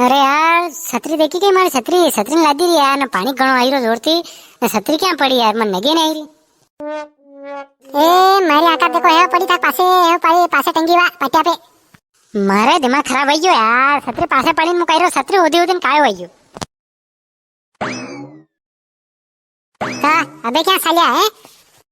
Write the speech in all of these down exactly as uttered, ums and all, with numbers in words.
अरे यार, छतरी देखी के मारी छतरी, छतरी नी लादी री यार, ने पाणी घणो आई रो जोर थी, ने छतरी क्या पड़ी यार, मन नगे नी आई री। ए, मारी आंखा देखो, है पड़ी थाक पासे, है पड़ी पासे टंगी वा, पट्या पे। मारे दिमाग खराब हो गयो यार, छतरी पासे पड़ी, मु कह रो छतरी उदी उदी ने कायो हो गयो। का, अबे क्या साल्या है?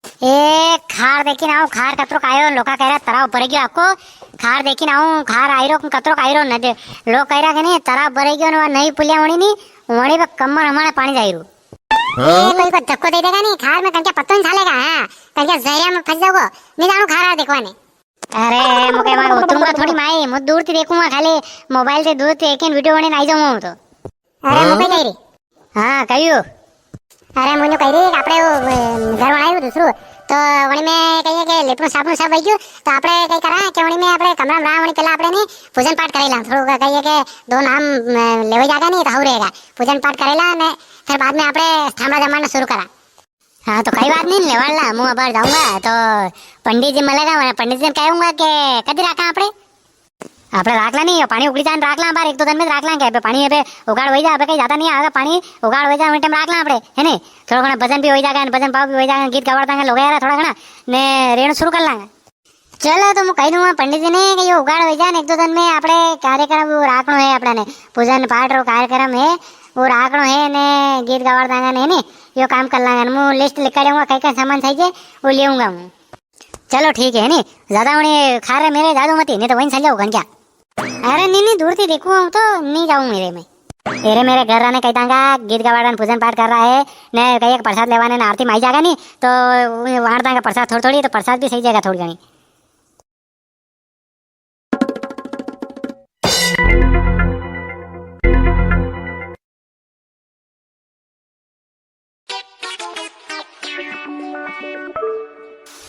ए, खार देखी ना आऊं, खार कतरो कायो, लोका कह रहा तराव भर गयो आपको। खार देखी ना आऊं, खार आई रो, कतरो काई रो न दे। लोग कह रहा के नी, तराव भर गयो ना, नई पुलिया वणी नी, वणी पे कमर हमारे पाणी जाई रू। ए, कोई को धक्को दे देगा नी, खार में कनके पत्तो नी सालेगा, हाँ, कनके जहरिया में फंस जाओगो, नी जाणू खार आ देखवा ने। अरे, मुके मार उतरूंगा थोड़ी माई, मु दूर थी देखूंगा, खाली मोबाइल से दूर थी एक वीडियो बने आई जाऊंगा हूं तो। अरे, मुके कह री। हाँ, कहियो। अरे, मुझे कह री कि आपणे वो, अ, घर बनायो दूसरो, तो वणी में कहिए कि लेपणो साबुन सब वही गयो, तो आपणे कई करा कि वणी में आपणे कमरा में रहा, वणी पहला आपणे ने पूजन पाठ कराई ला, थोड़ा कहिए कि दो नाम, अ, लेवे जागा नी तो हाउ रहेगा, पूजन पाठ कराई ला ने फिर बाद में आपणे थामड़ा जमाना शुरू करा। हाँ, तो कई बात नी, लेवाड़ ला, मु अबार जाऊंगा, तो पंडित जी मिलेगा, वरना पंडित जी ने कहूंगा कि कदी राखा आपणे? आपणे राख ला नी, यो पाणी उगड़ी जान राख ला, अबार एक दो दिन में राख लांगे, अबे पाणी अबे उगाड़ वही जा, अबे कई ज्यादा नी आवेगा पाणी, उगाड़ वही जा, वही टाइम राख ला आपणे, है नी? थोड़ा घणा भजन भी वही जागा, भजन भाव भी वही जागा, गीत गवाड़ दांगा, लोग यार थोड़ा घणा, ने रेणु शुरू कर लांगा। चलो, तो मु कही दूंगा पंडित जी ने कि यो उगाड़ हो जाए, एक दो दिन में आपणे कार्यक्रम वो राखणो है, आपणे ने पूजन पाठ रो कार्यक्रम है, वो राखणो है ने गीत गवाड़ दांगा ने, ने यो काम कर लांगा। मु लिस्ट लिखाड़ूंगा, कई कई सामान चाहिए, वो ले आऊंगा मु। चलो, ठीक है, है नी? ज्यादा उणी खारे मेरे जादू मती, नी तो वहीं चल जाओ घन क्या। अरे नी, नी, दूर थी देखू हूं तो नी जाऊं मेरे में। एरे मेरे घर राने कही दांगा, गीत गवाड़न पूजन पाठ कर रहा है, ने कही एक प्रसाद लेवाने ने आरती में आई जागा नी, तो वांट दांगा प्रसाद थोड़ी थोड़ी, तो प्रसाद भी सही जाएगा थोड़ी घणी।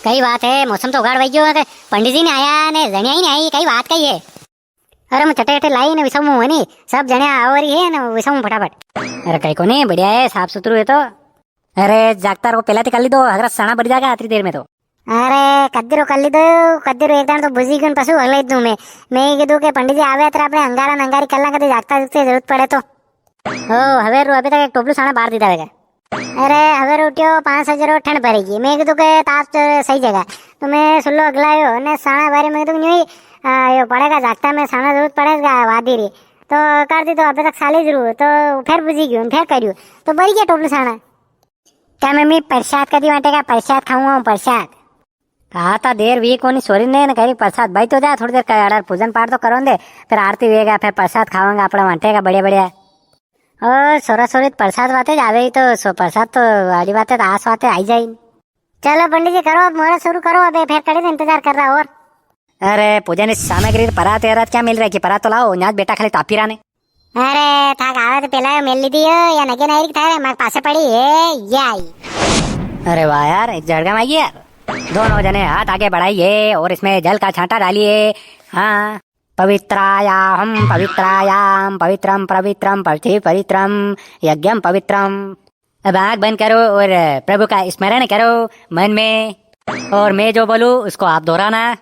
कई बात है, मौसम तो उगाड़ वही गयो है, पंडित जी नी आया ने जणिया ही नी आई, कई बात कई है? अरे, मु चटे चटे लाई ने विसमू है नी, सब जणिया आवरी है ने विसमू फटाफट। अरे, कई कोनी, बढ़िया है, साफ सुथरू है तो। अरे, जागता रो पेला ती कर ली दो, हगरा साणा बड़ी जागा अतरी देर में तो। अरे, कद्दी रो कर ली दो, कद्दी रो एक दाण तो बुझी गयो ने पसु हगलाई दूं मैं। मैं ये कीधु के पंडित जी आवे अतरे आपणे अंगारा ने अंगारी कर लांगा, कदी जागता जुगता जरूरत पड़े तो। ओ, हवेर रो अबे तक एक टोपलू साणा बार दीदा वेगा। अरे, हवेर उठ्यो, पाँच बजे रो ठंड भरेगी। मैं कीधु के ताप तो सही जगह। तो मैं सुल्लो अगलायो, ने साणा बारे में कीधु न्यू ही, आ, यो पड़ेगा जागता में साणा जरूरत पड़ेगा वादी री। तो कर दी तो अबे तक साली जरूर, तो फेर बुझी गयो, फेर कर्यो। तो बरी गया टोपलू साणा। क्या मम्मी, प्रसाद कदी वाटेगा? प्रसाद खाऊंगा हूँ, प्रसाद। आता देर वी कोनी सोरी ने, ने करी प्रसाद। भाई तो जा, थोड़ी देर का order पूजन पाठ तो करो दे, फिर आरती वेगा, फिर प्रसाद खावांगा, आपड़ा वाटेगा बढ़िया बढ़िया। ओ, सोरा सोरी तो प्रसाद वाते जावे ही तो, सो प्रसाद तो वाली बात है, तो आस वाते आई जाई। चलो पंडित जी, करो अब मुहूर्त शुरू करो, अबे फिर कड़ी इंतजार कर रहा और। अरे, पूजन री सामग्री परात है, रात क्या मिल रहा है कि परात तो लाओ, न्याज बेटा खाली तापी रहा ने। अरे, थाक आवे तो पेला यो मेल ली दियो, या नगे नाई री थारे, मारे पासे पड़ी है, ये आई। अरे वाह यार, एक झड़का में आई यार। दोनों जने हाथ आगे बढ़ाइए और इसमें जल का छांटा डालिए। हाँ, पवित्रायाहम पवित्रायाम पवित्रम पवित्रम पवित्रम यज्ञम पवित्रम। अब आंख बंद करो और प्रभु का स्मरण करो मन में, और मैं जो बोलूं उसको आप दोहराना।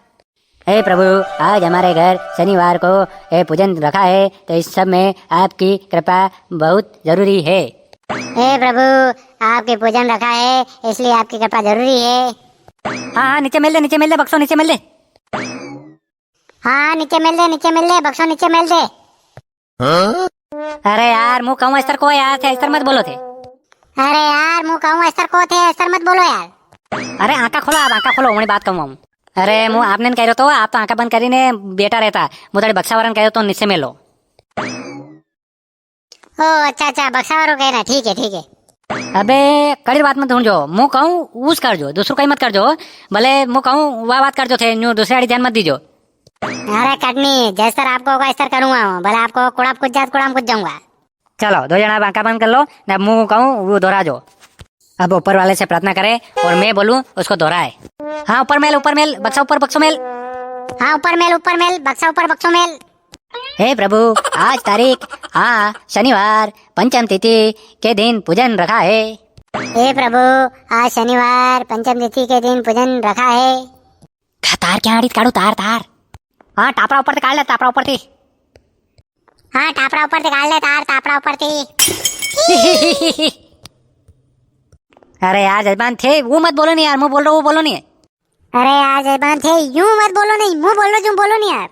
हे प्रभु, आज हमारे घर शनिवार को ये पूजन रखा है, तो इस सब में आपकी कृपा बहुत जरूरी है। हे प्रभु, आपके पूजन रखा है, इसलिए आपकी कृपा जरूरी है। हाँ, हाँ, नीचे मेल दे, नीचे मेल दे, बक्सो नीचे मेल दे। हाँ, नीचे मेल दे, नीचे मेल दे, बक्सो नीचे मेल दे। अरे यार, मु कहूँ अस्तर को यार, थे अस्तर मत बोलो थे। अरे यार, मु कहूँ अस्तर को थे, अस्तर मत बोलो यार। अरे आंखा खोलो आप, आंखा खोलो, वणी बात कहूँ हूँ। अरे मु आपने नी कह रहो तो, आप तो आंखा बंद करी ने बेठा रहता। मु तो बक्सा वारन कह रहो तो नीचे मेलो। ओ अच्छा, अच्छा, बक्सा वारो कहना, ठीक है, ठीक है। अबे कड़ी बात मत ढूंढ जो, मु कहूँ उस कर जो, दूसरो कई मत कर जो। भले मु कहूँ वा बात कर जो थे, न्यू दूसरे आड़ी ध्यान मत दीजो। अरे कटनी, जस्तर आपको होगा अस्तर करूंगा हूँ, भले आपको कुड़ाप कुछ जात कुड़ाम कुछ जाऊंगा। चलो, दो जना आंखा बंद कर लो, ने मु कहूँ वो दोहरा जो। अब ऊपर वाले से प्रार्थना करे और मैं बोलूँ उसको दोहराए। हाँ, ऊपर मेल, ऊपर मेल, बक्सा ऊपर, बक्सो मेल। हाँ, ऊपर मेल, ऊपर मेल, बक्सा ऊपर, बक्सो मेल। हे प्रभु, आज तारीख, हाँ, शनिवार, पंचम तिथि के दिन पूजन रखा है। हे प्रभु, आज शनिवार, पंचम तिथि के दिन पूजन रखा है। का तार क्या आड़ी काढ़ू, तार, तार। हाँ, टापरा ऊपर से काढ़ ले, टापरा ऊपर से। हाँ, टापरा ऊपर ती काट ले तार, टापरा ऊपर ती। अरे यार जजमान थे, वो मत बोलो नी यार, मूं बोल रो, वो बोलो नी। अरे यार जजमान थे, यूं मत बोलो नी, मूं बोल रो, यूं बोलो नी यार।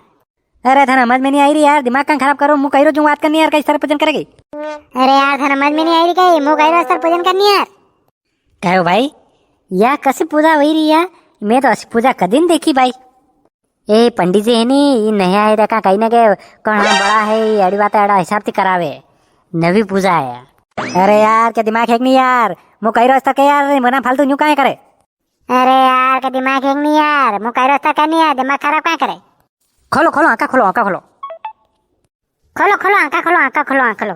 अरे थाने समझ में नी आई री यार, दिमाग कां खराब करो, मूं कई रो यूं बात करनी यार, कई सर पूजन करेगी। अरे यार थाने समझ में नी आई री कई, मूं कई रो सर पूजन करनी यार। कहो भाई, या कसी पूजा हुई री है? मैं तो असी पूजा कदी नी देखी भाई। ए पंडित जी है नी, ई नया है, देखा कई ना के कौन बड़ा है, ई अड़ी बात अड़ा हिसाब ती करावे, नवी पूजा है। अरे यार, के दिमाग है कि नी यार? मूं कई रो तो के यार, मना फालतू न्यू काहे करे? अरे यार, के दिमाग है कि नी यार? मूं कई रो तो के नी यार, दिमाग खराब काहे करे? खोलो, खोलो, आंखा खोलो, आंखा खोलो। खोलो, खोलो, आंखा खोलो, आंखा खोलो, आंखा खोलो।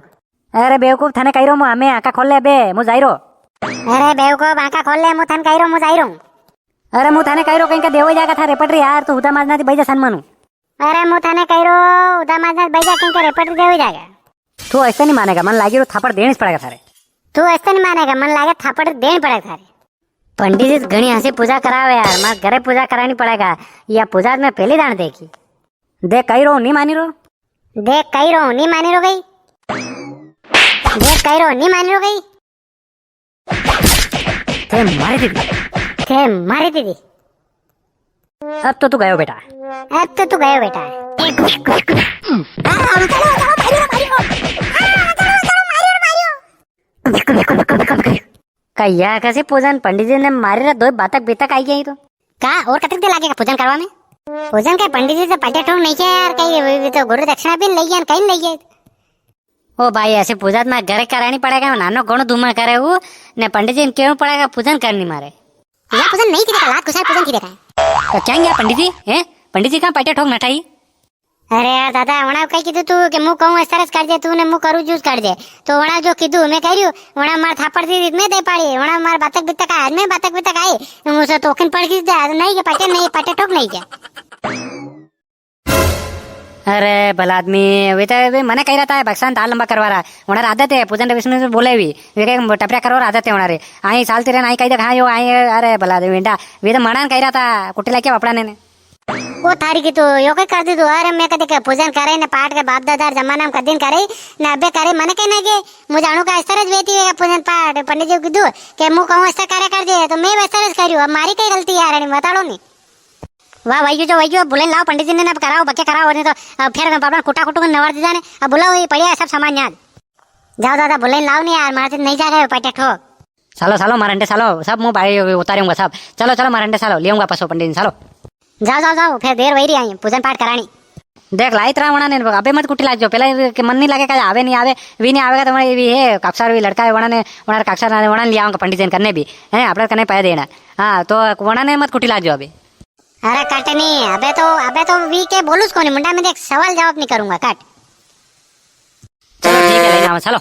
अरे बेवकूफ, थाने कई रो मूं, हमें आंखा खोल ले बे, मूं जाई रो। अरे बेवकूफ, आंखा खोल ले, मूं थाने कई रो, मूं जाई रो। अरे मूं थाने कई रो, कई के देवई जागा था रेपट री यार, तू हुदा माजना ती बई जा सन मनु। अरे मूं थाने कई रो, हुदा माजना ती बई जा, कई के रेपट री देवई जागा। तू ऐसे नी मानेगा, मन लागी रो थापड़ देनी पड़ेगा थारे। तू ऐसे नी मानेगा, मन लागे थापड़ देनी पड़ेगा थारे। पंडित जी घणी हंसी पूजा करावे यार, मारे घरे पूजा करानी पड़ेगा। या पूजा मैं पहली दाण देखी। देख कई रो, नी मानी रो। देख कई रो, नी मानी रो कई। देख कई रो, नी मानी रो कई। थे मारी दीदी। थे मारी दीदी। अब तो तू गयो बेटा। अब तो तू गयो बेटा। का या कसी पूजन, पंडित जी ने मारी रा, दो बातक बितक आई गई तो। का और कतरी देर लागेगा पूजन करवा में? पूजन के पंडित जी तो पटे ठोक नी किया यार, कई वे, वे तो गुरु दक्षिणा भी नी लई गया, कई नी लई गया। ओ भाई, असी पूजा तो मारे घरे करानी पड़ेगा, नानो घणो धूमा करे वो, ने पंडित जी ने केणो पड़ेगा, पूजन करनी मारे। या पूजन नी थी देखा, लात घुसाई पूजन थी देखा। तो क्या गया पंडित जी, हैं? पंडित जी का पटे ठोक नठाई? अरे यार दादा, वणा कई कीधु तू के मूं कहूं अस तरह कर दे, तू ने मूं करूं जूस कर दे। तो वणा जो कीधु मैं कई रियो, वणा मार थापड़ दी मैं दे पाड़ी, वणा मार बातक बितक आए, मैं बातक बितक आई, मूं से तोखन पड़ गई दे, नी के पटे नी, पटे ठोक नी के। अरे भला आदमी, वे तो वे मने कई रा था, भगसान दाल लंबा करवा रा। वणा रे आदत है, पूजन रे विष्णु से बोले भी। वे के टपरिया करवा रे आदत है वणा रे। आई साल तिरे आई कई दे, हाँ यो आई, अरे भला आदमी बेटा। वे तो मना ने कई रा था, कुटी लाके बापड़ा ने ने। ओ थारी की तो यो कई कर दी तू। अरे मैं कदी के पूजन करे ने पाठ के बाप दादा रे जमाना में कदी नी करे, ने अबे करे मने कई ना के। मूं जाणूं का अस तरह ज वेती है पूजन पाठ, पंडित जी कीधु के मूं कहूं अस तरह करे कर दे, तो मैं अस तरह ज करियो। अब मारी कई गलती यार, अणी बताड़ो नी। वाह, वई गयो जो वई गयो, बुलाई लाओ पंडित जी ने, अब कराओ, बके कराओ, नी तो अब फेर मैं बापड़ा कुटा कुटू नवर दीदा ने। अब बुलाओ, ये पड़िया है सब सामान याद। जाओ दादा, बुलाई लाओ नी यार, मारे तो नी जागा पटे ठोक। सालो, सालो, मारे अंडे सालो, सब मूं भाई उतारूंगा सब। चलो, चलो, मारे अंडे सालो, ले आऊंगा पसो पंडित जी, सालो। जाओ, जाओ, जाओ, फेर देर वई री आई, पूजन पाठ करानी। देख, लाई तरा वणा ने, अबे मत कुटी लाजो, पेला के मन नी लागे, कई आवे नी आवे, वी नी आवेगा तो वणा वी है, काकसार वी लड़का है, वणा ने, वणा रे काकसार ना, वणा ने ले आऊंगा पंडित जी ने करने भी, हैं, आपणे करने पैसा देना। हाँ, तो वणा ने मत कुटी लाजो अबे। अरे कट नी, अबे तो, अबे तो वी के बोलूस कोनी, मुंडा में देख सवाल जवाब नी करूंगा, कट। चलो ठीक है, लेना आओ, चलो।